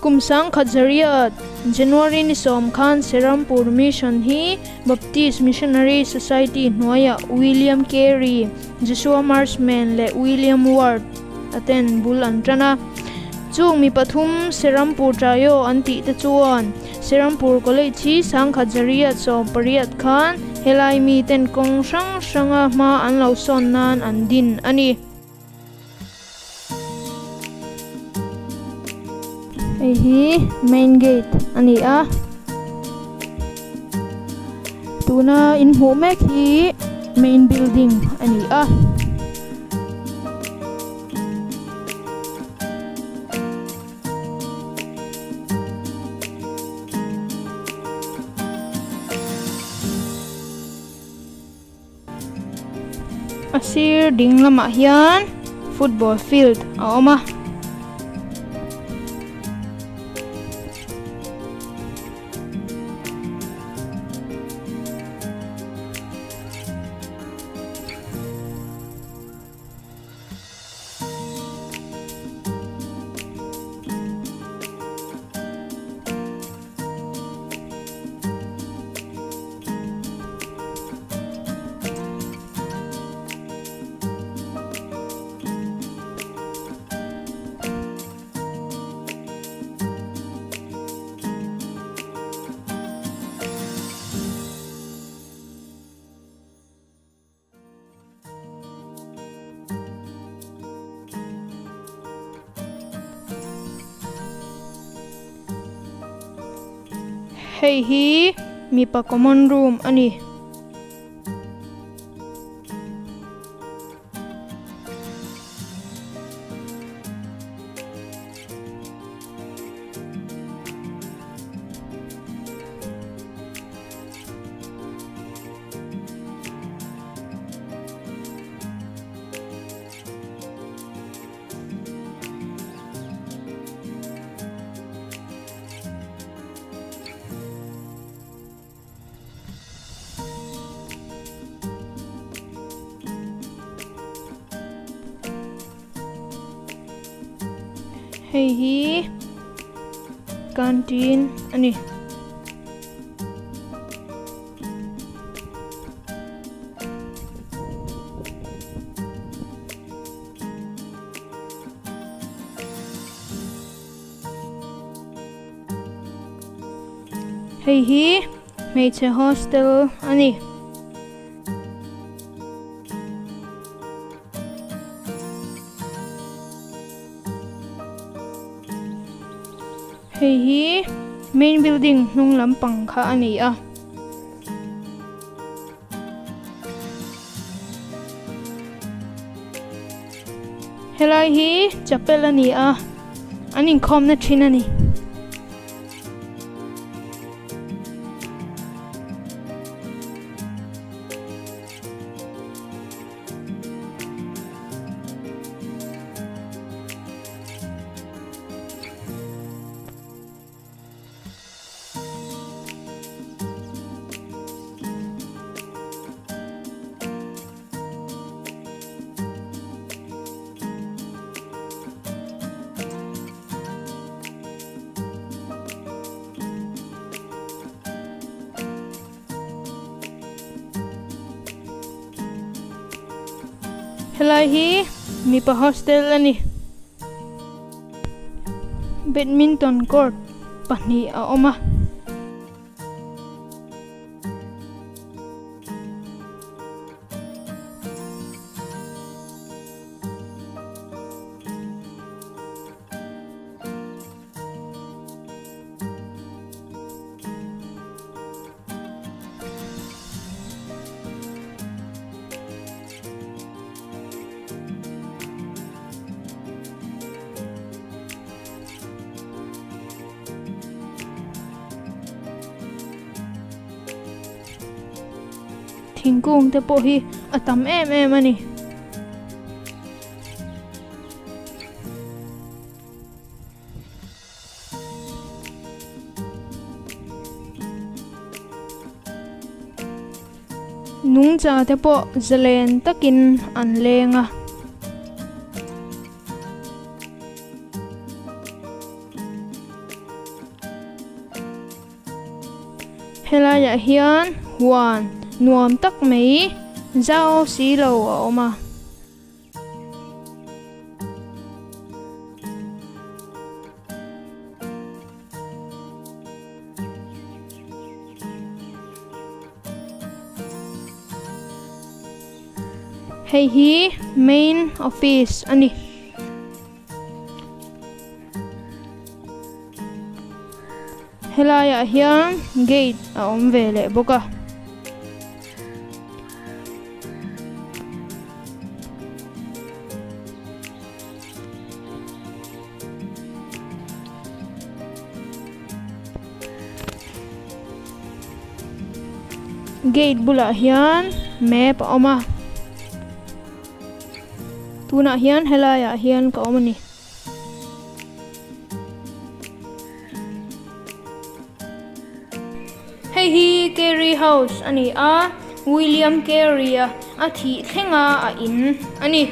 Kum 10,000 January ni 10 khan Serampore Mission hi Baptist Missionary Society hnuaiah William Carey, Joshua Marshman leh William Ward a ten bul an tan a. Chung mi pathum Serampore Trio an tih te chuan Serampore College hi 1918 khan helai mi ten kawng hrang hranga hma an lo sawn nan an din a ni. Hei hi main gate a ni a, tuna in hmuh mek hi main building a ni a. A sir ding lamah hian football field a awm a. Hei hi mipa common room a ni. Hei hi canteen a ni. Hei hi hmeichhe hostel a ni. Hei hi main building hnung lampang kha a ni a. Helai hi chapel a ni a, an inkhawmna thin a ni. Helai hi mipa hostel a ni. Badminton court pahnih a awm a. Thingkung te pawh hi a tam em em a ni. Nungcha te pawh zalen takin an leng a. Helaiah hian huan nuam tak mai zau si lo a awm a. Hei hi main office a ni. Helaiah hian gate a awm ve leh bawk a. Gate bulah hian map a awm a tunah hian helaiah hian ka awm a ni. Hei hi Carey House a ni a, William Carey-a a thih thlenga a in a ni.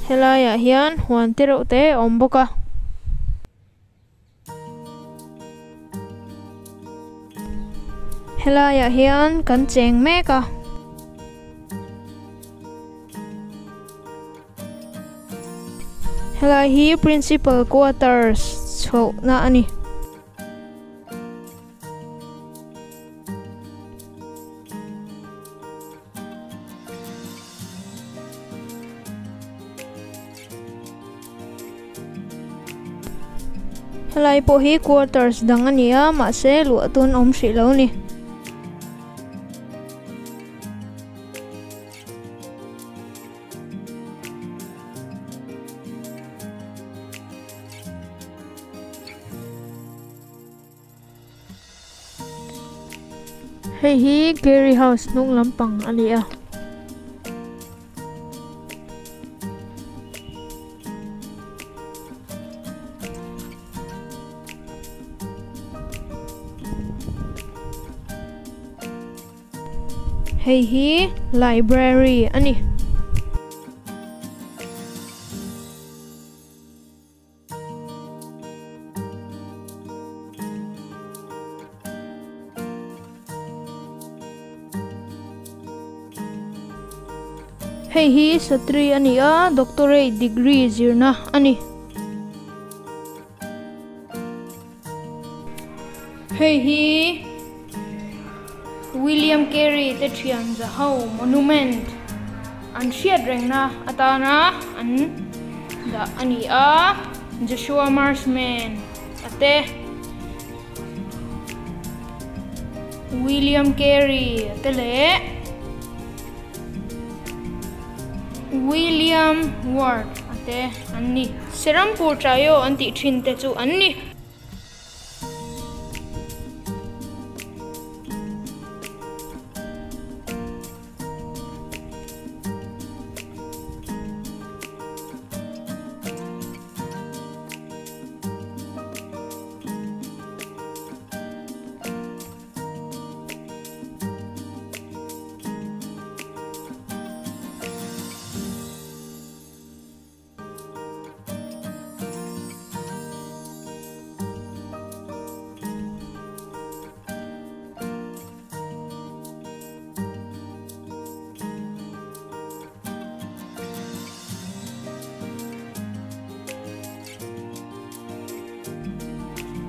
Helaiah hian huan te reuh te a awm bawk a. Helaiah hian kan cheng mek a. Helai hi Principal Quarters chhohna a ni. Helai pawh hi quarters dang a ni a mahse luah tun awm hrih lo a ni. Hei hi Carey house hnung lampang a ni a. Hei hi library a ni. Hei hi Satri a ni a, doctorate degree zirna a ni. Hei hi William Carey te thian za ho monument an hriat rengna atana an dah a ni a, Joshua Marshman a te, William Carey a te leh William Ward a te an ni. Serampur Trio an tih thin te chu an ni.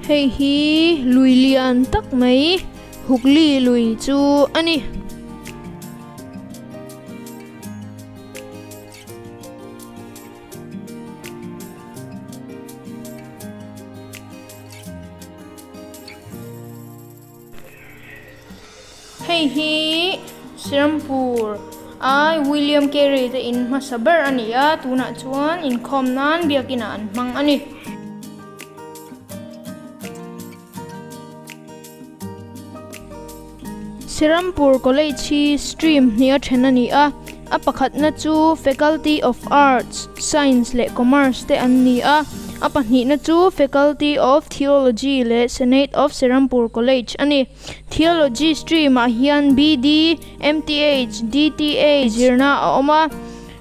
Hei hi lui lian tak mai Hooghly lui chu a ni. Hei hi Serampur a William Carey te in hmasa ber a ni a, tunah chuan inkhawm nan biakinah an hmang a ni. Serampur College hi stream hnih a then a ni a, a pakhatna chu Faculty of Arts, Science leh Commerce te an ni a. A pahnihna chu Faculty of Theology leh Senate of Serampore College a ni. Theology stream-ah hian BD, MTH, DTH zirna a awm a.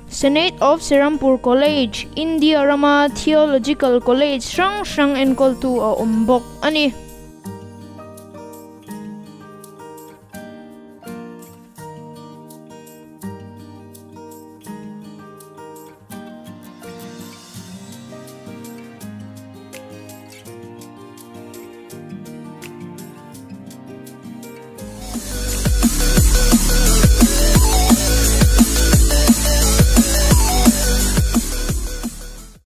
Senate of Serampore College, India rama theological college hrang hrang enkawltu a awm bawk a ni.